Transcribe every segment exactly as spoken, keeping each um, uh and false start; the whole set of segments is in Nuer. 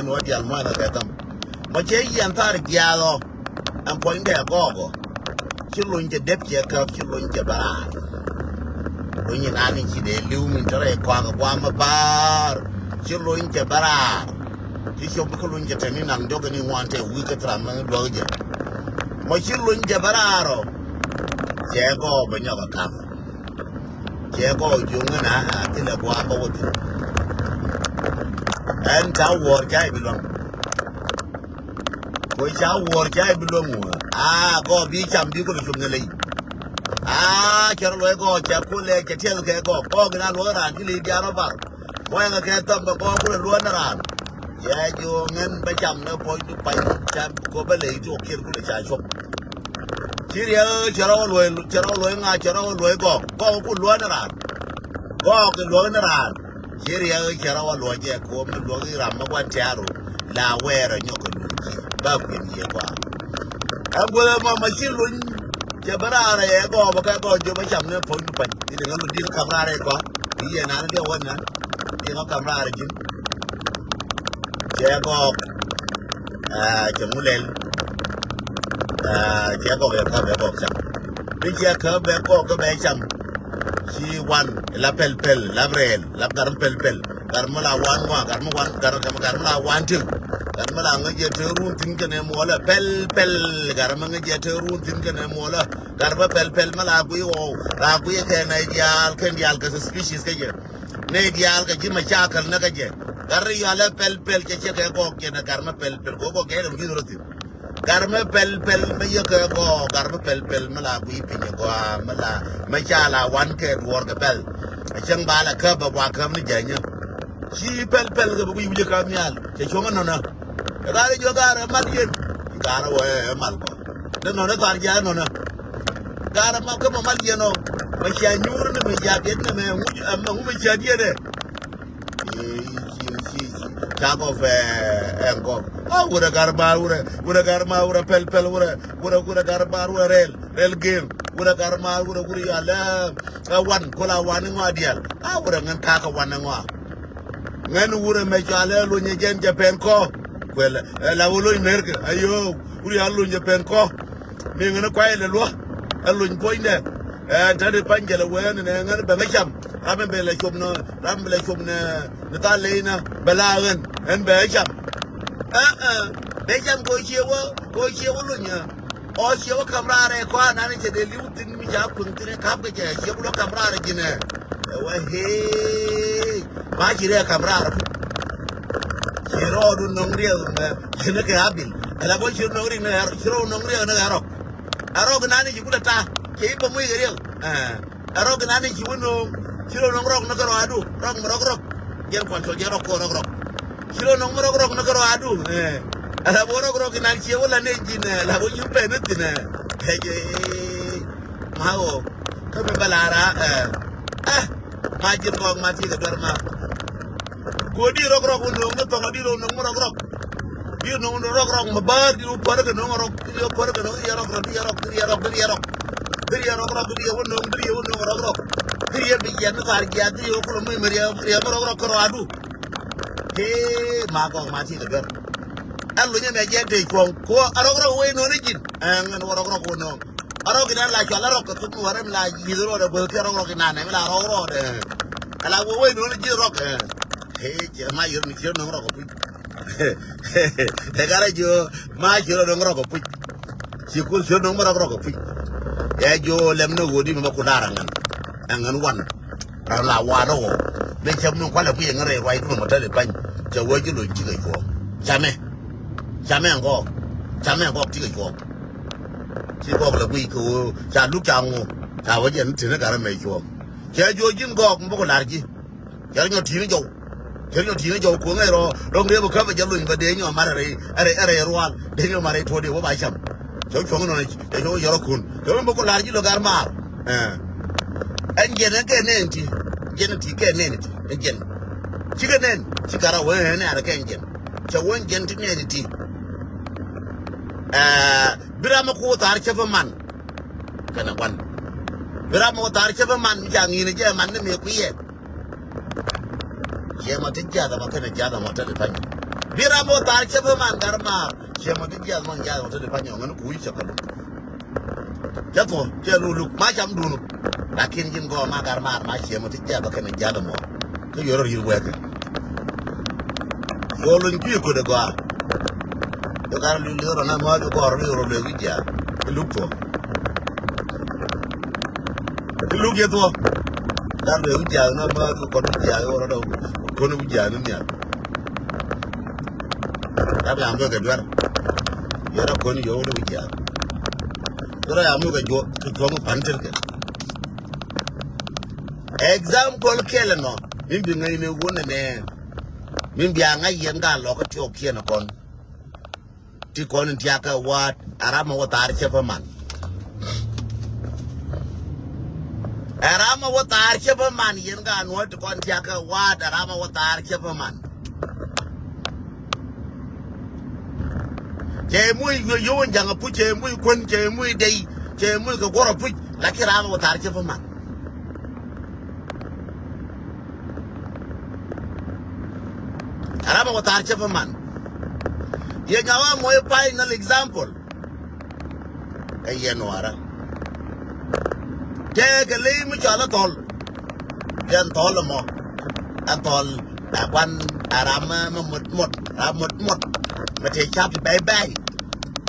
jɛn wä dial mua̱a̱n kɛ thäm. Mɔ cɛ yiɛn thar jiaath ɔ. Ɛn puɔ̱nydɛ gɔɔk ɔ. Ci lony cɛ dep cɛ käp, ci lony cɛ bɛ raar. Lony in an in ci dee li̱w min te rɛy kɔak ɛ guam ɛ baar. Ci lony cɛ bɛ raar. Ci cop kä lony cɛ te ni naŋ diɔk in ŋuan te wi̱i̱ kä thram mɛ duɔk jɛ. Mɔ ci lony cɛ bɛ raar ɔ. Cɛ gɔɔk bɛ nyɔk ɛ kap. Cɛ gɔɔk juŋ in a thilɛ guam bä wä thi̱n. Ɛn ca wuɔ̱ɔ̱r ca i̱ bi luäŋ. Ko ca wuɔ̱ɔ̱r ca i̱ bi luäŋ wä. Aa gɔɔk bi cam bi kulɛ cum ni ley. Aa cɛ rɔ luɔ̱c gɔɔk cɛ kulɛ cɛ tiɛth kɛ gɔɔk. Gɔɔk in a luɔ̱k raan ci ley diaar rɔ bar. Muɔ̱ɔ̱ŋ kɛ thɔm bɛ gɔɔk kulɛ luɔ̱k ni raan. Cɛ ji̱ ɣöö ŋän bä cam ni puɔ̱nydu pany ca kop bä ley ti ɣɔ̱kiɛn kulɛ ca cuɔ̱p. Ci riɛk cɛ rɔ wä luɔ̱c, cɛ rɔ wä luɔ̱c ŋa, cɛ rɔ wä luɔ̱c gɔɔk. Gɔɔk ku luɔ̱k ni raan. Gɔɔk kɛ luɔ̱k ni raan. Ci riɛk cɛ rɔ wä luɔ̱c jɛ kop mi luɔ̱k i̱ ram mi gua̱n tiaru. La wɛɛr ɔ nyɔk kɛ luɔ̱c jiɛ. Ba kuën yɛ gɔaa. Ɛn guäth ɛmɔ ma ci luny. Cɛ bä raar ɛ gɔɔk bä kɛ gɔɔk jiɔ bä cam ni puɔ̱nydu pany. I̱ di ŋä lu dil kam raar ɛ gɔaa. I̱ yɛ nan i̱ diɛ wä nan. I̱ ŋä kam raar ji̱n. Cɛ gɔɔk. Aa, cɛ ŋu lɛl. Aa, cɛ gɔɔk yɛ kä bɛ gɔɔk cam. Bi cɛ kä bɛ gɔɔk kä bɛ cam. Ci wan la pɛl pɛl la rɛɛl la gar mi pɛl pɛl. Gar mi la wan ŋua gar mi wan gar gar mi la wan tiŋ. Gar mi la ŋäc jɛ te run thi̱n kɛnɛ muɔlä pɛl pɛl. Gar mi ŋäc jɛ te run thi̱n kɛnɛ muɔlä. Gar mi pɛl pɛl mi la guiy ɣɔw la guiy kɛ nɛy diaal kɛn diaal kɛ suspicious kä jɛ. Nɛy diaal kɛ ji̱ mɛ cakɛl nɛ kä jɛ. Gar ri yɔalɛ pɛl pɛl cɛ cɛ kɛ gɔɔk jɛ nɛ gar mi pɛl pɛl kɛ gɔɔk jɛ nɛ wi̱i̱ rɔ thi̱n. Gar mi pɛl pɛl mi yɛ kɛ gɔɔk gar mi pɛl pɛl mi la guiy piny gɔaa mi la mi ca la wan kɛ duɔɔr kɛ pɛl. A cäŋ ba la käp bɛ gua käp ni jɛnyä. Ci pɛl pɛl kɛ bɛ guiy wi̱cä käp nhial cɛ cuɔ̱ŋ inɔnä. Ɛ gar i̱ juɔ gar ɛ mal yɛn. Gar ɛ wee ɛ mal kɔ. Ni nɔnä thar jiath inɔnä. Gar ɛ mal kä mɔ mal yɛn ɔ. Mɛ cia nyuur ni mɛ cia biɛt ni mɛ ŋu mɛ cia diɛt ɛ. Ca gɔf ɛ ɛn gɔf. A wurɛ gar maar wurɛ wurɛ gar maar wurɛ pɛl pɛl wurɛ wurɛ wurɛ gar maar wurɛ rɛl rɛl gem wurɛ gar maar wurɛ wurɛ yal ɛ wan kula wan ŋɔa dial. A wurɛ ŋän kakɛ wan ŋɔa. Ŋän wurɛ mɛ cɔal ɛ luny ɛ jɛn jɛ pɛn kɔ. Kuɛl ɛ la wä luny merkɛ ayo wurɛ yal luny jɛ pɛn kɔ. Mi ŋän kuay lɛ luɔ ɛ luny puɔcnɛ. Ɛn ta̱t i̱ pa̱ny jɛl ɛ wee ɛn ɛ ŋän bɛ ŋä cam. Ram in bɛ lɛ cop nɔ, ram in bɛ lɛ cop nɛ, ni thal ley nä bɛ la ɣän ɛn bɛ cam. Ɛ ɛ bɛ cam kɛ ɣöö ciɛ wä, kɛ ɣöö ciɛ wä luny ɛ. Ɔ ciɛ wä ka̱m raar ɛ kɔaar nan i̱ cɛ dee li̱w thi̱n mi ca kueŋ thi̱n ɛ ka̱p kɛ cɛ ciɛ wä lɔ ka̱m raar ɛ ji̱n ɛ. Ɛ wä hee ma ci rɛɛ ka̱m raar ɛ. Ci rɔɔdu nɔŋ riɛk mɛ ci ni kɛ abil. Ɛla bä ci nɔŋ riɛk ni kɛ rɔɔk. Ci rɔɔdu nɔŋ riɛk ni kɛ rɔɔk. Ɛ rɔɔk nan i̱ ci kulɛ ta̱a̱ cɛ i̱ bä muc kɛ riɛk. Ɛ rɔɔk nan i̱ ci wä no̱o̱ŋ ci rɔ no̱o̱ŋ rɔɔk ni kärɔadu rɔɔk mi rɔɔk rɔɔk. Jɛn kuan tɔl jɛn rɔɔk kɔ rɔɔk rɔɔk. Ci rɔ no̱o̱ŋ mi rɔɔk rɔɔk ni kärɔadu. Ɛ rɔ bä rɔɔk rɔɔk inan ciɛ wä la nɛy ji̱n ɛ la wä nyu pɛn ni thi̱n ɛ. Ɛ jɛ ma ɣɔɔ kä mi bä la ra ɛ. Ɛ ma ji̱n kɔɔk ma ti kɛ duer ma. Kuɔ di rɔk rɔk wä no̱o̱ŋ ni thɔŋ di rɔk no̱o̱ŋ mi rɔk rɔk. Di no̱o̱ŋ ni rɔk rɔk mi bäär di wä puɔr kɛ no̱o̱ŋ rɔk di wä puɔr kɛ no̱o̱ŋ di rɔk rɔk di rɔk di rɔk di rɔk di rɔk rɔk di wä no̱o̱ŋ di wä no̱o̱ŋ rɔk rɔk. Di yɛ bi yɛn ni thar jiath di wä kulɔ mi mi riɛ riɛ mi rɔk rɔk kɛ rɔadu. Hee ma gɔk ma ti kɛ duer. Ɛn lunyɛ mɛ jɛ te cuɔ̱ŋ kuɔ a rɔk rɔk wä no̱o̱ŋ ni ji̱n. Ɛn ŋän wä rɔk rɔk wä no̱o̱ŋ. A rɔk inan la cual a rɔk kɛ thuk mi wä rɛm la yi̱th rɔɔdɛ böth kɛ rɔk rɔk inan ɛm la rɔk rɔɔdɛ. Ala wä wä no̱o̱ŋ ni ji̱ rɔk ɛ. Hee cɛ ma yɛr ni ciɛ no̱o̱ŋ rɔk ɛ puc. Ɛ garɛ jiö ma ciö rɔ no̱ŋ rɔk ɔ puc. Ci kun ciö no̱ŋ mi rɔk rɔk ɔ puc. Ɛ jiö lɛm ni ɣöö di mi ma kun da̱a̱r aŋän. Aŋän wan. Ram la wan ɔ ɣöö. Ni cɛ mi kualɛ kui̱ aŋän rɛy ruac dun mɔ tɛl i̱ pany. Cɛ wee ji̱ lo̱ny cikɛ cuɔ̱ɔ̱ŋ. Camɛ. Camɛ ŋɔɔk. Camɛ ŋɔɔk cikɛ cuɔ̱ɔ̱ŋ. Ci gɔɔk lɛ kui̱ kɛ ɣöö ca luk ca ŋu. Ca wee jɛn tini garɛ mɛ cuɔ̱ɔ̱ŋ. Cɛ jiö ji̱n gɔɔk mi bä ku la̱r ji̱. Cɛ rɔ nyɔ ti̱i̱n jɔw. Cɛ rɔ nyɔ ti̱i̱n jɔw kuɔ̱ŋ ɛ rɔ rɔ ŋrep kä bɛ jɛ luny bɛ dee nyɔ mat rɛy rɛy rɛy rual dee nyɔ mat rɛy tuɔɔk dee wä ba cam. Cɛ wä cuɔ̱ŋ nɔnɔ cɛ wä yɔrɔ kun cɛ wä mi bä ku la̱r ji̱ lɔ gar maar. Ɛn jɛn ɛn kɛ nɛn ti jɛn ti kɛ nɛn ti ɛn jɛn. Cikɛ nɛn ci kara wee ɛn ɛn kɛ ɛn jɛn. Cɛ wä ɛn jɛn ti nɛn ti. Bi ram mi ku thar cɛ pä man. Kɛnɛ guan bi ram mi ku thar cɛ pä man mi ca ŋi̱i̱n jɛ man ni mi kuiɛ. Ciɛ mɔ ti jiath ɛmɔ kɛnɛ jiath ɛmɔ te di pany. Bi ram mɔ thar cɛ pä man gar maar ciɛ mɔ ti jiath mɔ jiath mɔ te di pany ɔ ŋän ku wi̱c cɛ kɛ luk. Cɛ thuɔ cɛ luk luk ma cam dun. Lakin ji̱n gɔɔ ma gar maar ma ciɛ mɔ ti jiath mɔ kɛnɛ jiath ɛmɔ. Kä yɔrɔ ri̱r wɛɛkɛ. Gɔɔ luny kui̱ ko̱dɛ gɔaa. Jɔ gar luny li̱r ɔ na mɔɔc kɛ gɔɔr luny rɔ luny wi̱c jiath. Luk thuɔ. Ti luk yɛ thuɔ. Lar bɛ wi̱c jaak na ma kɔn wi̱c jaak wä rɔ dɔw. Kɔn wi̱c jaak ni nhial. Lar bɛ am bɛ kɛ duer. Yɛ rɔ kɔn yɛ wä wi̱c jaak. Yɛ rɔ am bɛ kɛ juɔ kɛ juɔ mi pan tɛr kɛ. Example kɛlɛ nɔ min bi ŋäcni wun nɛ nɛ. Min bi a ŋa̱c yɛn ka lɔk kä tiɔk kiɛn kɔn. Ti kɔn in tiakä waat a ram a wä thar cɛ pä man. A ram a wä thar cɛ pä man yɛn ka nuɔ̱t ti kɔn tiakä waat a ram a wä thar cɛ pä man. Cɛ muc yowon jaŋ a puc cɛ muc kuän cɛ muc dey cɛ muc kɛ guɔr a puc. Laki ram a wä thar cɛ pä man. Arama wä thar cä pä man. Yɛ nyawä mɔ i̱ pay nal example. Ɛ yɛn wara. Tɛɛkɛ ley mi cɔal ɛ thɔl. Yɛn thɔl ɛmɔ. Ɛ thɔl ɛ guan ɛ ram mɛ mot mot ram mot mot. Mɛ tëë cap ti bɛy bɛy.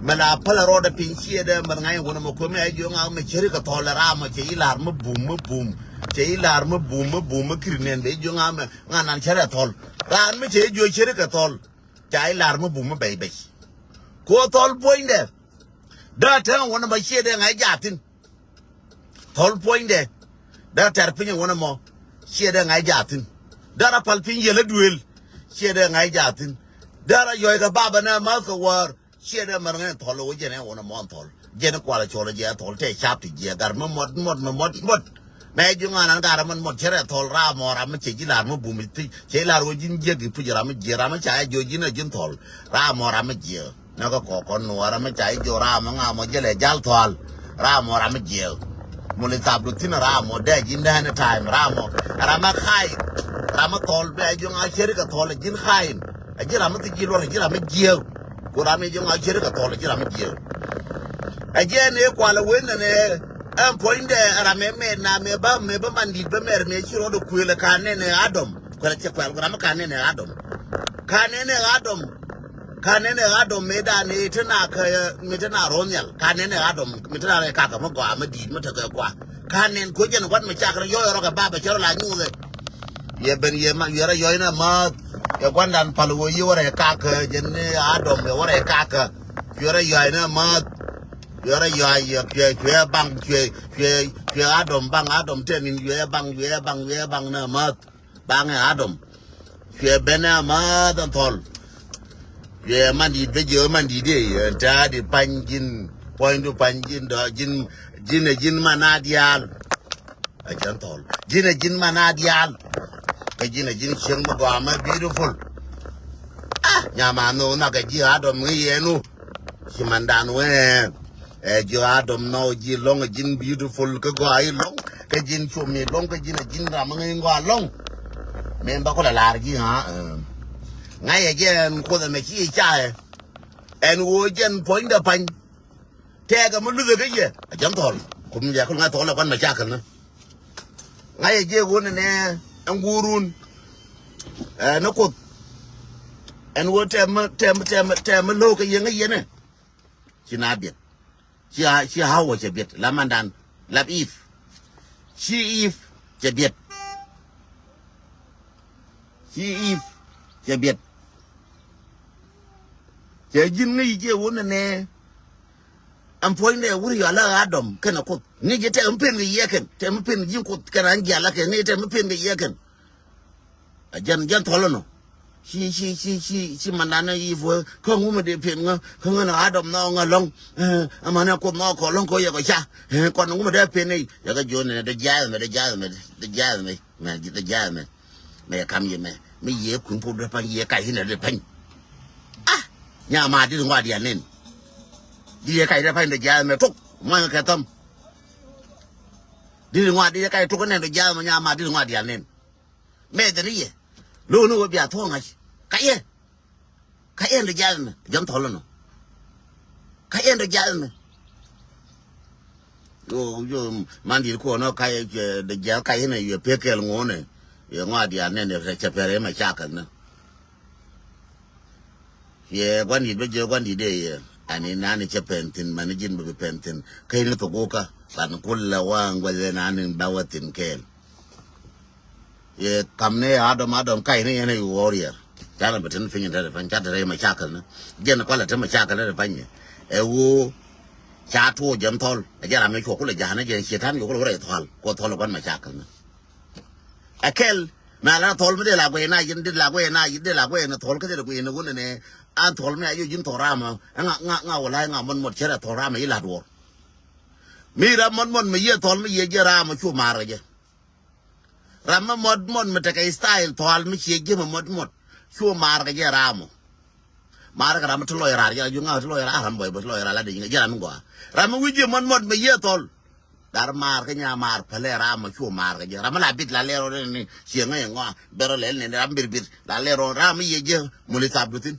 Mɛ la päl ɛ rɔɔdɛ piny ciɛ dee mɛ ŋa̱c wun ɛmɔ kuɛ mɛ ɛ jiök ŋa̱k mɛ ceri kɛ thɔl ɛ ram mɔ cɛ i̱ lar mɛ bum mɛ bum. Cɛ i̱ lar mi bum mi bum mi kiri nɛn bɛ i̱ jiö ŋa mɛ ŋa nan cɛ rɛ thɔl. Raan mi cɛ i̱ jiö cɛ ri kɛ thɔl. Ca i̱ lar mi bum mi bɛy bɛy. Ko thɔl puɔ̱nydɛ. Dee a tɛŋ wänɛ mɔ ciɛ dee ŋa̱c jathin. Thɔl puɔ̱nydɛ. Dee a tɛr piny wänɛ mɔ ciɛ dee ŋa̱c jathin. Dee a pal piny yɛl a duëël ciɛ dee ŋa̱c jathin. Dee a yɔc kɛ baba nɛ ma̱th kɛ wäär. Ciɛ dee mɛr ŋɛn thɔl wä jɛn ɛ wä nɛ mɔn thɔl. Jɛn kualɛ cɔl jɛ thɔl tɛ cap ti jiɛ gar mi mɔt mɔt mi mɔt mɔt. Mɛ ji̱ ŋɔn an gar mi mɔt cɛ rɛ thɔl ram mɔ ram mi cɛ ji̱ lar mi bum ti cɛ lar wä ji̱n jiɛ gi puc ram mi jiɛ ram mi ca jɛ ji̱n ɛ ji̱n thɔl. Ram mɔ ram mi jiɛ. Nɛ kɛ kɔk kɔn nuɔ ram mi ca jɛ jiɔ ram mɔ ŋa mɔ jɛ lɛ jal thɔl. Ram mɔ ram mi jiɛ. Muli thap du thin ram mɔ dee ji̱n dee ni taim ram mɔ. Ram mi ka̱y. Ram mi thɔl bɛ ji̱ ŋa cɛ ri kɛ thɔl ji̱n ka̱y. Ɛ ji̱ ram mi thi ji̱ luɔr ɛ ji̱ ram mi jiɛ. Ku ram mi ji̱ ŋɔak ceri kɛ thɔl ji̱ ram mi jiääk. Ɛ jiɛn ëë kualɛ wen nɛn ëë Ɛn puɔ̱nydɛ ram mɛ mɛt na mɛ ba mɛ ba man dit bä mɛr mɛ ci rɔɔd kuël ɛ ka nɛn ɛ Adam. Kuɛl cɛ kuɛl ram mɛ ka nɛn ɛ Adam. Ka nɛn ɛ Adam. Ka nɛn ɛ Adam mɛ dan ɛ te na kä mɛ te na rɔɔd nhial. Ka nɛn ɛ Adam mɛ te na rɛ kakɛ mɛ gɔaa mɛ dit mɛ tekɛ kua. Ka nɛn ko jɛn gua̱n mɛ cak rɛ yɔyɔ rɔ kɛ ba bɛ cɛ rɔ la nyuuthɛ. Yɛ ben yɛ ma yɛ rɛ yɔy na maath. Yɛ gua̱ndan pal wä yɛ wä rɛ kakä jɛn ni Adam yɛ wä rɛ kakä. Yɛ rɛ yɔy na maath. Cuɛ rɔ yɔac yɛ cuɛ cuɛ baŋ cuɛ cuɛ cuɛ Adam baŋ Adam tɛn in cuɛ baŋ cuɛ baŋ cuɛ baŋ nɛ mäth. Baŋ ɛ Adam cuɛ ben ɛ mäth ɛn thɔl. Cuɛ man dit bɛ jiɛ man dit i̱ ɛn ta̱a̱ di pa̱ny ji̱n puɔ̱nydu pa̱ny ji̱n dɔ ji̱n ji̱n ɛ ji̱n man a diaal. Ɛ jɛn thɔl ji̱n ɛ ji̱n man a diaal. Kä ji̱n ɛ ji̱n cieŋ mi gɔaa mɛ beautiful. Ah, nyama nu nak ɛ ji̱ Adam ŋi̱ yɛn nu. Ci mandan wee ɛ ji̱ Adam nɔ ji̱ lɔ̱ŋ ɛ ji̱n beautiful kä gɔaa i̱ lɔ̱ŋ kä ji̱n cum i̱ lɔ̱ŋ kä ji̱n ɛ ji̱n ram ŋi̱ gɔaa lɔ̱ŋ. Min ba kulɛ lar ji̱ ɣa̱. Ŋa̱c ɛ jɛ ɛn kuoth ɛmɛ ci i̱ ca ɛ ɛn ɣöö jɛn puɔ̱nydɛ pa̱ny. Tɛɛkɛ mi luthɛ kä yɛ a jɛn thɔl kum yɛ kul ŋa̱c thɔl ɛ kuan mɛ cakɛl ni. Ŋa̱c ɛ jiɛ ɣöö nɛnɛ ɛn guurun. Ɛ ni kuoth ɛn ɣöö tɛm tɛm tɛm tɛm mi lo̱o̱k kä yɛ ŋäc yɛn ɛ. Ci na biɛt ci a ci a wä cɛ biɛt la mandan lap if. Ci if cɛ biɛt. Ci if cɛ biɛt. Cɛ ji̱n ŋäc jiɛ ɣöö nɛnɛ. Ɛn puɔ̱nydɛ wur yɔal a Adam kɛnɛ kuoth ŋäc jɛ tɛm mi pen kɛ yɛ kɛn tɛm mi pen ji̱n kuoth kɛn an jial a kɛn ŋäc jɛ tɛm mi pen kɛ yɛ kɛn. A jɛn jɛn thɔl ɛnɔ. Ci ci ci ci ci mandan a if wee kä ŋumɛ dee pen ŋä kä ŋä nɛ Adam nɔ ŋä lɔ̱ŋ. Ɛ manɛ kuoth nɔ kɔ lɔ̱ŋ kɔ yɛ kɔ ca. Ɛ kɔn ŋumɛ dee pen nɛ yɛ kä jiɔn nɛ dee jiath mɛ dee jiath mɛ dee jiath mɛ mɛ dee jiath mɛ. Mɛ yɛ kam yɛ mɛ mi yɛ kun puɔt dee pa̱ny yɛ kac inɛ dee pa̱ny. Ah, nyama dit ŋɔa diaal nen. Dit yɛ kac dee pa̱ny dee jiath mɛ tok mua̱ny kɛ thɔm. Dit ŋɔa dit yɛ kac tok nɛ dee jiath mɛ nyama dit ŋɔa diaal nen. Mɛ dhɛ ni yɛ lo̱o̱ ni wä bia thuɔ̱ɔ̱ŋ ŋa̱c ka yɛ. Ka yɛn dee jiath mɛ jɔn thɔl nɔ. Ka yɛn dee jiath mɛ. Yo yo man dit kuɔn nɔ ka yɛ dee jiath ka yɛn yɛ pek kɛl ŋuɔ̱nɛ. Yɛ ŋɔa diaal nɛn yɛ cɛ pɛr yɛ mɛ cakɛl nɛ. Yɛ gua̱n dit bä jiɛ gua̱n dit dee yɛ. Ani nani cɛ pɛn thin mani ji̱n bä bi pɛn thin kä yini thok wä kä ban kul la waŋ gua̱n yɛ nani ba wä thin kɛɛl. Yɛ kam ni Adam Adam kac ni yɛn a yi warrior. Canɛ bɛ tin piny in te te pany ca te rɛy ma cakɛl ni jɛn kualɛ te ma cakɛl ni te pany ni. Ɛ ɣöö ca tuɔɔk jɛn thɔl ɛ jɛn ram ni cuɔ kulɛ ja̱a̱n ɛ jɛn cietan cuɔ kulɛ wä rɛy thɔl kuɔ thɔl ɛ gua̱n ma cakɛl ni. Ɛ kɛl mɛ ala thɔl mi dee la guɛy na yɛn dee la guɛy na yɛn dee la guɛy ni thɔl kä dee la guɛy ni wun ni nɛ. An thɔl mi a yɔ ji̱n thɔl ram ɛ ŋa ŋa ŋa wala ŋa mɔt mɔt cɛ rɛ thɔl ram ɛ yi la duɔr. Mi ram mɔt mɔt mi yɛ thɔl mi yɛ jɛ ram ɛ cu mar kɛ jɛ. Ram mi mɔt mɔt mi tekɛ style thɔal mi ciɛ ji̱ mi mɔt mɔt cu maar kɛ jɛ ram mɔ. Maar kɛ ram mi ti lɔc rar jɛ la juŋ ŋa̱ ti lɔc rar ram bɔy bɔ ti lɔc rar la de jiŋ jɛ ram mi gɔaa. Ram mi wi̱c ji̱ mɔt mɔt mi yiëë thɔl. Dar maar kɛ nya maar pɛlɛ ram mɔ cu maar kɛ jɛ ram mi la bit la lɛr rɔ ni ciɛ ŋäc ŋɔa bɛr rɔ lɛl ni ram bir bir la lɛr rɔ ram mi yiëë jɛ muli thap du thin.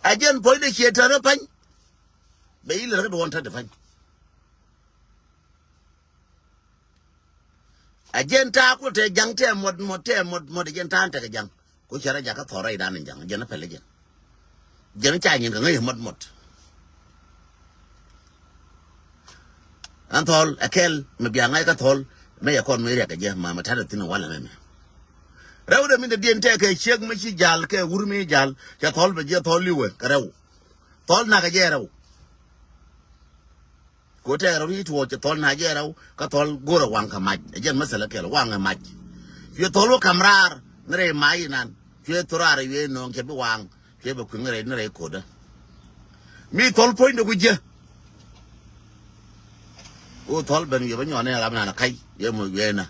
A jɛn puɔ̱ny de ciɛ tɛr rɔ pany. Bɛ ilɛ rɔ kɛ duɔn tɛr de pany. A jɛn ta̱a̱ ku tɛ ja̱ŋ tɛ mɔt mɔt tɛ mɔt mɔt a jɛn ta̱a̱ tɛ kɛ ja̱ŋ. Ku cɛ rɔ jakä thɔr rɛy dan in ja̱ŋ jɛn a pɛl a jɛn. Jɛn ca nyin kɛ ŋäc mɔt mɔt. An thɔl ɛ kɛl mɛ bia ŋa̱c kä thɔl mɛ yɛ kɔn mi riɛk kɛ jɛ ma mɛ ta̱t a thin a walɛ mɛ mɛ. Rɛw dɛ min te diɛn tɛ kɛ ciek mi ci jal kɛ wur mi jal cɛ thɔl bɛ jɛ thɔl liwɛ kɛ rɛw. Thɔl nakɛ jɛ rɛw. Ko tɛɛr rɔ ri tuɔɔk cɛ thɔl na jɛ rɛw kä thɔl go̱rɛ waŋ kä mac. Ɛ jɛn mɛsɛlɛ kɛl waŋ ɛ mac. Cuɛ thɔl wä kam raar ni rɛy mac inan cuɛ thor raar ɛ wiee nööŋ cɛ bi waŋ cuɛ bɛ kui̱ŋ rɛy ni rɛy ko̱dä. Mi thɔl puɔ̱nydɛ ku jiɛ. Ɣöö thɔl ben wiee bä nyɔɔn ni ram nan kac yɛ moc wiee na.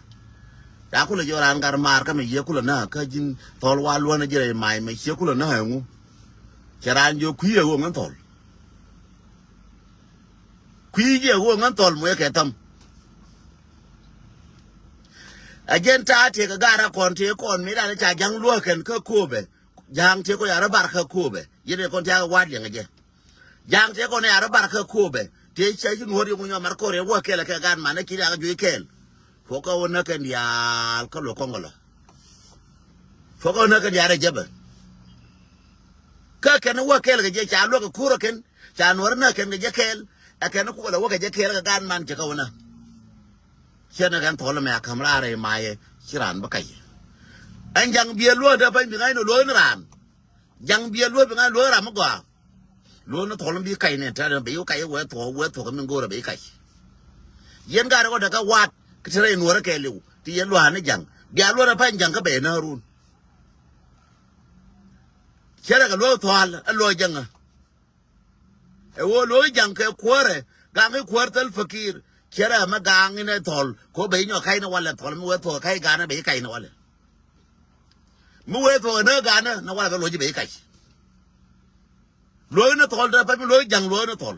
Ca kulɛ jɔɔk raan gat maar kä mi yiee kulɛ na kä ji̱n thɔl wa luɔ̱n ɛ ji̱ rɛy mac mɛ ciɛ kulɛ na ɛŋu. Cɛ raan jiök kui̱ ɛ ɣöö ŋän thɔl. Kui̱ jiɛ ɣöö ŋän thɔl muecɛ kɛ thäm. Ɛ jɛn ta̱a̱ tëëkɛ gaarä kɔn tëë kɔn mi ran ca ja̱ŋ luäk kɛn kä kööbɛ. Ja̱ŋ tëë kɔn ya rɔ bar kä kööbɛ. Yɛn ɛ kɔn tiakä wa̱a̱ liɛŋɛ jɛ. Ja̱ŋ tëë kɔn ya rɔ bar kä kööbɛ. Tëë cä ci nuɔ̱ɔ̱r yio̱k ni nyɔam mar kɔr yɛ wä kɛɛl kɛ gaat manɛ ci riakä juɔc kɛɛl. Fuɔkä wä näk kɛn diaal kä luɔk kɔŋ kɛ lɔ. Fuɔkä wä näk kɛn diaal rɛy jɛpɛ. Kä kɛn wä kɛɛl kɛ jɛ ca luäk kɛ ko̱r ɛ kɛn ca nuɔ̱ɔ̱r näk kɛn kɛ jɛ kɛɛl. Ɛ kɛn kuɔl ɛ wä kɛ jɛ kɛɛl kɛ gaat man cɛ kä wä näk. Ciɛ näk kɛn thɔl mɛ a käm raar rɛy mayɛ ci raan bä kac. Ɛn ja̱ŋ biɛ luäk dee pany bi ŋa̱c ni luäk ni raan. Ja̱ŋ biɛ luäk bi ŋa̱c luäk raan mi gɔaa. Luɔ̱k ni thɔl mi bi kac ni tɛ̈t bi kac wee thuɔ̱k wee thuɔ̱k mi go̱o̱rɛ bi kac. Yɛn gaat rɛ kɔ däkä wa̱a̱t kä te rɛy nuɔ̱ɔ̱rä kɛɛliw ti yɛn lua̱a̱n ni ja̱ŋ bia luɔ̱ɔ̱rä pa̱ny ja̱ŋ kä bɛ nääk run. Cɛ rɛ kɛ luɔ̱k thɔaal ɛ luɔ̱k ja̱ŋä. Ɛ ɣöö luɔ̱k ja̱ŋ kɛ kuäärɛ gaŋ i̱ kuäär thäl pekir. Cɛ rɛ mɛ gaŋ inɛ thɔl kɛ ɣöö bɛ inyɔ kac ni walɛ thɔl mi wee thuɔ̱k kac gaŋ inɛ bɛ i̱ kac ni walɛ. Mi wee thuɔ̱k ɛ nääk gaŋ inɛ ni walɛ bɛ luɔ̱k ji̱ bɛ i̱ kac. Luɔ̱k ni thɔl te pɛp mi luɔ̱k ja̱ŋ luɔ̱k ni thɔl.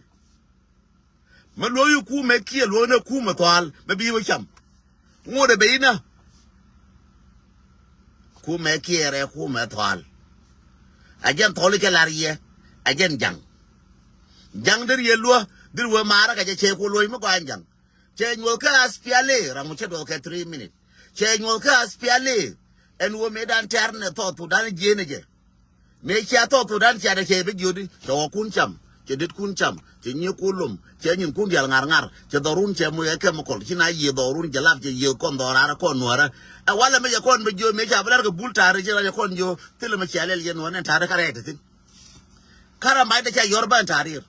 Mi luɔ̱k yi kumɛ kiɛ luɔ̱k ni kumɛ thɔaal mi bi wä cam. Ŋot ɛ ben inä. Kumɛ kiɛ rɛ kumɛ thɔaal. A jɛn thɔl i̱ cɛ lar yɛ. A jɛn ja̱ŋ. Ja̱ŋ deri yɛ luɔ̱k deri wee maarä kɛ jɛ cɛ ku luɔ̱k mi gɔaa ja̱ŋ. Cɛ nyuɔth kä aspiali ram cɛ duɔth kɛ three minute. Cɛ nyuɔth kä aspiali. Ɛn wä mëëdan tɛ̈r nɛ thɔɔth thokdan jieen ɛ jɛ. Mëë cia thɔɔth thokdan cia dɛ cɛ bi jiöt i̱ cɛ ɣɔkun cam cɛ detkun cam cɛ nyiekun lom cɛ nyinkun diaal ŋa̱r ŋa̱r cɛ dhɔrun cɛ moc ɛ chemical ci na yiëë dhɔrun cɛ lap cɛ yiëë kɔn dhɔr raar kɔn nuäärä. Ɛ walɛ mi cɛ kɔn bi jiöt mëë ca bi lar kɛ bul ta̱a̱ri ci la cɛ kɔn jiöt thilɛ mi cia lɛl yɛn nuäärä nɛn ta̱a̱ri kä rɛɛt thi̱n. Kä ram bac dee ca yɔr bä ɛn ta̱a̱rir.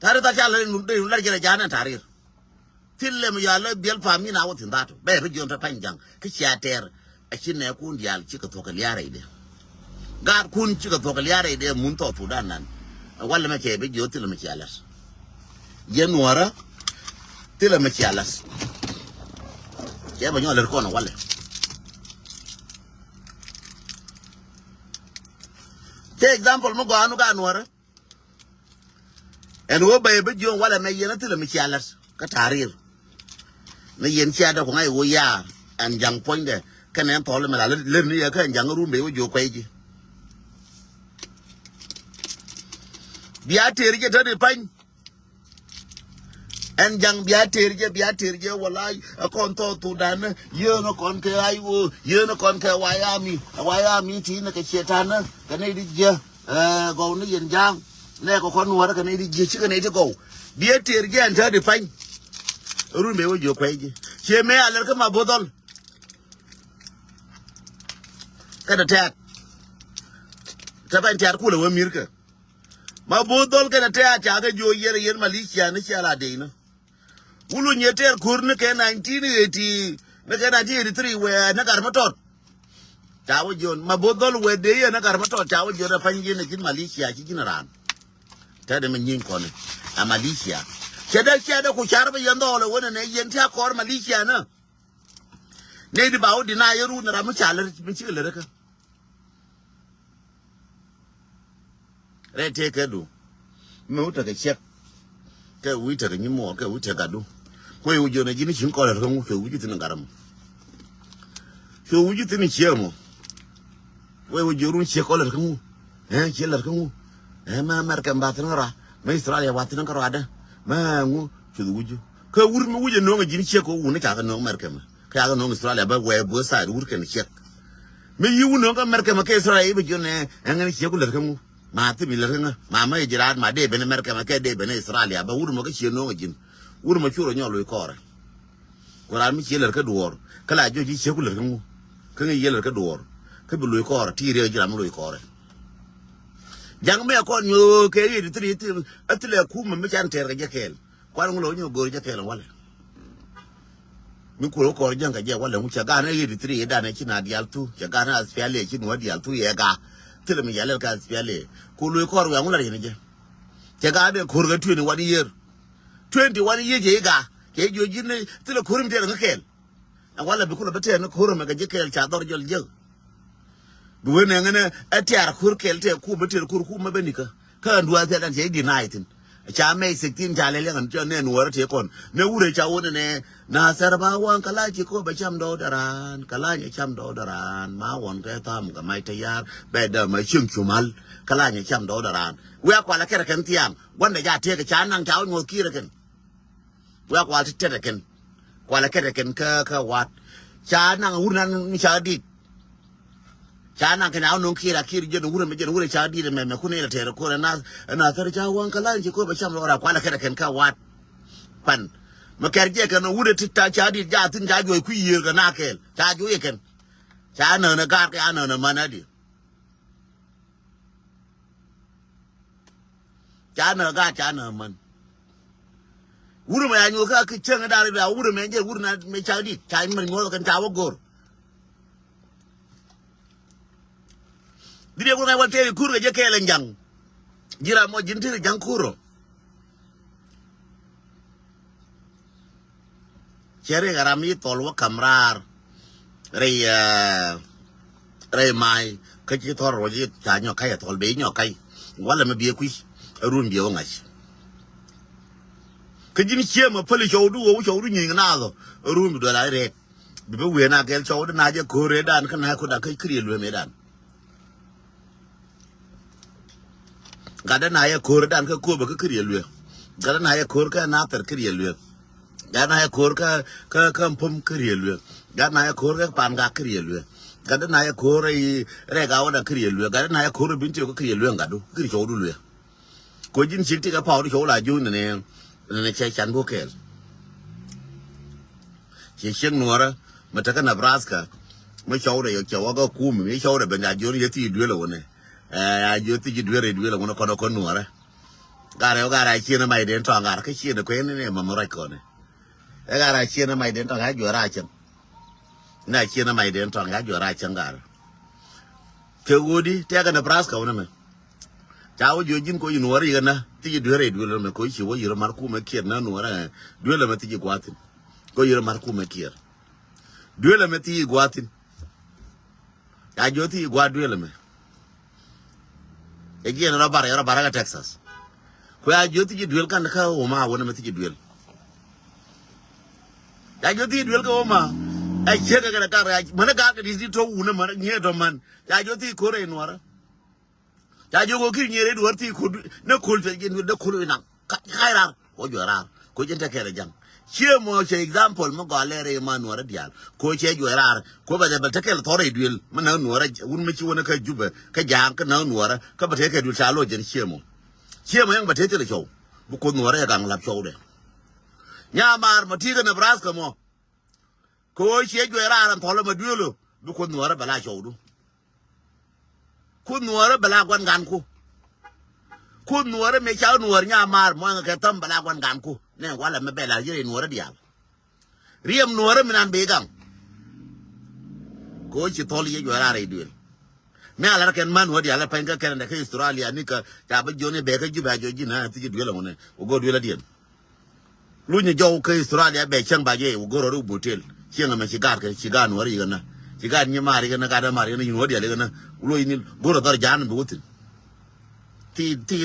Ta̱a̱ri thar ca lɛ lar jɛ lɛ ja̱a̱n ɛn ta̱a̱rir. Thil lem yɔal lɛ biɛl pa̱a̱m nyin a wä thi̱n dha̱a̱t bɛ bi jiɔn te pa̱ny ja̱ŋ kä cia tɛɛr. A ci nɛɛkun diaal cikɛ thuɔ̱k kɛ lia̱a̱ rɛydɛ. Gaatkun cikɛ thuɔ̱k kɛ lia̱a̱ rɛydɛ mun thɔɔk thokdan nan. Walɛ mɛ cɛ bi jiɔn thil lem cia lɛt. Yɛn nuɔ̱ɔ̱rä thil lem cia lɛt. Cɛ bɛ nyɔk lɛt kɔn walɛ. Te example mi gɔaa nu gaa nuɔ̱ɔ̱rä. Ɛn ɣöö bɛ bi jiöŋ walɛ mɛ yɛn a thilɛ mi cia la̱t kä ta̱a̱ ri̱i̱r. Ni yɛn cia dee ku ŋa̱c ɣöö yaar ɛn ja̱ŋ puɔ̱nydɛ kɛnɛ ɛn thɔl mɛ la lät ni yɛ kä ɛn ja̱ŋ run bɛ wä jiök kuɛy ji̱. Bia tëër jɛ täni pa̱ny. Ɛn ja̱ŋ bia tëër jɛ, bia tëër jɛ wala ɛ kɔn thɔɔk thokdan ni yeen ɛ kɔn kɛ ay ɣöö yeen ɛ kɔn kɛ wayami ɛ wayami ti̱i̱n ɛ kɛ ciɛ ta̱n ni kɛ nɛy di jiɛ. Ɛ gɔw ni yɛn ja̱a̱ŋ nɛ kɛ kɔn nuɔ̱ɔ̱rä kɛ nɛy ti jiɛ cikɛ nɛy ti gɔw. Biɛ tëër jiɛn täti pa̱ny. Run bɛ wä jiök kuɛy ji̱ ciɛ mëë a lɛr kä ma bo̱th dhɔl. Kɛnɛ tɛ̈t. Te pa̱ny tɛ̈t kulɛ wä mi̱rkä. Ma bo̱th dhɔl kɛnɛ tɛ̈t ca kɛ jiök yɛn yɛn Malaysia ni cia la dec ni. Wulu nyɛ tɛɛr ko̱r ni kɛ nineteen eighty ni kɛ nineteen eighty three wɛ ni gat mi tɔt. Ca wä jiɔn ma bo̱th dhɔl wɛ dee yɛ ni gat mi tɔt ca wä jiɔn ɛ pa̱ny ji̱n ɛ ji̱n Malaysia ci ji̱n raan. Tɛt ɛmɛ nyieeny kɔn ɛ Malaysia. Cɛ dee cɛ dee ku car bä yɛn dhɔl ɛ wen ɛnɛ yɛn ti a kɔr Malaysia ni. Nɛy di ba wä di na yɛ run ram mi ca lär mi cikɛ lär kä. Rɛy tëëkädu. Mɛ wut tekɛ ciɛk. Kɛ wi̱c tekɛ nyimuɔɔr kɛ wi̱c tekɛ gatdu. Kuɛ wi̱c jiɔn a ji̱n cieŋ kɔlɛr kä ŋu kɛ wi̱c ji̱ thi̱n gat mɔ. Kɛ wi̱c ji̱ thi̱n ciɛk mɔ. Kuɛ wi̱c jiɔn run ciɛk kɔlɛr kä ŋu. Ɛ ciɛ lɛr kä ŋu. Ɛ mɛ America ba thi̱n kä rɔa. Mɛ Australia ba thi̱n kä rɔa dɛ. Mɛ ŋu cuth wi̱c ji̱. Kɛ wur mi wi̱c a no̱o̱ŋ a ji̱n ciɛk kɛ wun ni ca kɛ no̱o̱ŋ America mɛ. Kɛ ca kɛ no̱o̱ŋ Australia bä wɛ both side wur kɛn ciɛk. Mi yi wun no̱o̱ŋ kä America mɛ kɛ Australia i̱ bɛ jiɔn ɛ ɛŋɛn ciɛk ku lɛr kä ŋu. Ma thimi lät kä ŋä ma mä i̱ ji̱ raat ma dee ben America mɛ kɛ dee ben Australia bä wur mɔ kä cie no̱o̱ŋ a ji̱n. Wur mɔ curɔ nyɔk loc kɔɔrɛ. Ku raan mi cie lät kä duɔɔr kä la jiɔc ji̱ cie ku lät kä ŋu. Kä ŋä yiëë lät kä duɔɔr kä bi loc kɔɔrɛ ti riɛk ji̱ ram mi loc kɔɔrɛ. Ja̱ŋ mi a kɔn nyuɔth kɛ yiëë di thil yiëë thil ɛ thil ɛ kumɛ mi can tɛɛr kɛ jɛ kɛɛl. Kuan ŋu lɔ nyɔ go̱o̱r jɛ kɛɛl walɛ. Mi kur wä kɔr jäŋ kɛ jɛ walɛ ŋu cɛ gan ɛ eighty three dan ɛ ci na dial thu cɛ gan ɛ aspiali ɛ ci nuɔ dial thu yɛ ga. Thilɛ mi yalɛ kɛ aspiali ku luy kɔr wiaŋ wä lar yɛn jɛ. Cɛ ga bɛ kur kɛ twenty one year. Twenty one year cɛ i̱ ga cɛ i̱ jiɔ ji̱n thilɛ kur mi tɛɛr ŋä kɛɛl. Ɛ walɛ bi kulɛ bä tɛɛr ni kur mɛ kɛ jɛ kɛɛl ca dhɔr jɔl jek. Bi wen nɛŋ ni ɛ tiar kur kɛl tɛ ku bä tɛr kur ku mɛ bä nikä kä ɛn duath thial ɛn cɛ i̱ deny thi̱n. Ca May sixteen ca lɛ liɛŋ an cɛ nɛ nuɔrɛ tëë kɔn. Nɛ wurɛ ca wunɛ nɛ. Na thɛr ba waŋ kɛ la ci kɔ bɛ cam dɔw dɛ raan. Kɛ la nyɛ cam dɔw dɛ raan. Ma wɔn kɛ tham kɛ mac tɛ yar. Bɛ dɛ ma cieŋ cumal. Kɛ la nyɛ cam dɔw dɛ raan. Wiak kualɛ kɛrɛ kɛn thiaŋ. Guandɛ ja tëëkɛ ca naŋ ca wä nyuɔth kiirɛ kɛn. Wiak kual ti tɛtɛ kɛn. Kualɛ kɛtɛ kɛn kä kä wat. Ca naŋ wur nan mi ca dit. Ca naŋ kɛn a wä no̱ŋ kiir a kiir jɛn wurɛ mɛ jɛn wurɛ ca dit mɛ mɛ kun ilɛ tɛɛrɛ kun ɛna ɛna thɛr ca waŋ kɛ la in ci kɔ bɛ cam lɔra kualɛ kɛtɛ kɛn kä wat. Pan mɛ kɛr jɛ kɛn wurɛ ti ta ca dit ja thin ca juɔc kui̱ yiër kɛ na kɛɛl ca juɔc kɛn. Ca nään ɛ gaat kɛ a nään ɛ man adi. Ca nä gaat ca nä män. Wurɛ mɛ ya nyuɔk kä ki cäŋ dar bia wurɛ mɛ jɛ wurɛ na mɛ ca dit ca mɛ nyuɔk kɛn ca wä go̱r. Diri wurɛ ŋa wä teri kur kɛ jɛ kɛɛl ɛn jaŋ. Jira mɔ ji̱n teri jaŋ kurɔ. Cɛ rik a ram yi thɔl wä kam raar. Rɛy, eh, rɛy ma̱a̱y kä ci thɔl ruɔc yi ca nyɔk ka̱c a thɔl ben nyɔk ka̱c. Walɛ mi biɛ kui̱ a run biɛ wä ŋa̱c. Kä ji̱n ciemɛ päli cɔwdu wä wä cɔwdu nyieeny naath ɔ a run bi duel a rɛɛk. Bi bi wëë na gɛl cɔwdu na jɛ ko̱r rɛɛdan kä na ko̱r dan kä kiri luee mëëdan. Gatdä na yɛ ko̱r dan kä Köpɛ kä kiri yɛ luek. Gatdä na yɛ ko̱r kä Nathɛr kiri yɛ luek. Gatdä na yɛ ko̱r kä kä kä Mpom kiri yɛ luek. Gatdä na yɛ ko̱r kä Pangak kiri yɛ luek. Gatdä na yɛ ko̱r i rɛk awä dan kiri yɛ luek. Gatdä na yɛ ko̱r i Bentiu kä kiri yɛ luek gatdu kiri cɔwdu luek. Ko ji̱n cik ti kɛ paw di cɔw la juŋ ni ni ni cɛ can bukɛl. Ci cieŋ nuɔrä mi tekä Nebraska. Mi cɔwdɛ yɔ cɛ wä kä kumi mi cɔwdɛ ben a jiɔn yɛ thi duel wä ni. Ɛ a jiɔ thi duel duel wä ni kɔn kɔn nuɔrä. Garɛ wä garɛ a cien ma iden tɔŋ garɛ kä cien kuɛ ni ni ma mi rɔc kɔni. Ɛ garɛ a cien ma iden tɔŋ a juɔ ra cieŋ. Na cien ma iden tɔŋ a juɔ ra cieŋ garɛ. Kɛ ɣöödi tɛkɛ Nebraska wä ni mɛ. Ca wä jiɔ ji̱n ko yi nuɔrä yikɛ na thi duel duel mɛ ko ci wä yirä mar kumɛ kiɛt na nuɔrä duel mɛ thi guathin. Ko yirä mar kumɛ kiɛr. Duel ɛmɛ thi guathin. Ya jiɔ thi gua duel ɛmɛ. Ɛ jiɛn rɔ bar yɛ rɔ bar kä Texas. Ko ya jiɔ thi duel kan kä wuma wun ɛmɛ thi duel. Ya jiɔ thi duel kä wuma. Ɛ ciek kɛ kɛ kar ya mɛn kar kɛ di di tɔ wun ɛmɛ nyɛ tɔ man. Ya jiɔ thi korɛ nuɔrä. Ca jiök ɣöö ki̱n nyier i̱ duɔ̱ɔ̱r thi̱i̱ ko̱t ni ko̱l cuɛ ji̱n wi̱r dee ko̱l wi̱ naŋ. Ka̱c ka̱c raar. Wä juɛ raar. Ko̱ ji̱n te kɛɛl ɛ ja̱ŋ. Cië mɔ cɛ example mi gɔaa lɛɛr i̱ ma nuɔɔrä diaal. Ko̱ cɛ juɛ raar. Ko̱ bɛ jɛ bɛ te kɛɛl thɔr i̱ duël. Mi näk nuɔɔrä wun mi ci wun kä Jubɛ. Kä Ja̱a̱ŋ kä näk nuɔɔrä. Kä bɛ te kɛɛl duël ca loc jɛn cië mɔ. Cië mɔ yäŋ bɛ te thilɛ cɔw. Bi Kuoth nuɔɔrä yɛ gaŋ lap cɔwdɛ. Nyamaar mɔ ti̱i̱ kä Nebraska mɔ. Kɛ ɣöö ciɛ juɛc raar ɛn thɔl ɛmɛ duëël ɔ bi Kuoth nuɔɔrä bɛ la cɔwdu. Kuoth nuɔɔrä bɛ la gua̱n ganku. Kuoth nuɔɔrä mëë cak nuɔɔr nyamaar muɔ̱ŋɛ kɛ thäm bɛ la gua̱n ganku. Nɛ walɛ mɛ bɛ la yɛrɛ nuɔɔrä diaal. Riɛm nuɔɔrä mi nan bɛ gaŋ. Kɛ ɣöö ci thɔl ciɛ juɛc raar rɛy duëël. Mi a lar kɛn man wä diaal ɛ pɛny kä Canada kä Australia ni kä ca bä jiɔni bɛ kä Jubɛ a jɔ̱ ji̱n a thi̱ci duëël ɛŋu nɛ wä go̱o̱r duëël a diɛn. Lunyɛ jɔw kä Australia bɛ cäŋ ba jɛ wä go̱o̱r rɔ ri wä botel. Cieŋ ɛmɛ ci gaat kɛ ci gaat nuɔɔr yikɛ nä ci gaat nyi maar yikɛ nä gaat ɛ maar yikɛ nä yin wä diaal yikɛ nä. Luny ni go̱o̱r rɔ dhɔr jaan bi wä thi̱n. Thi thi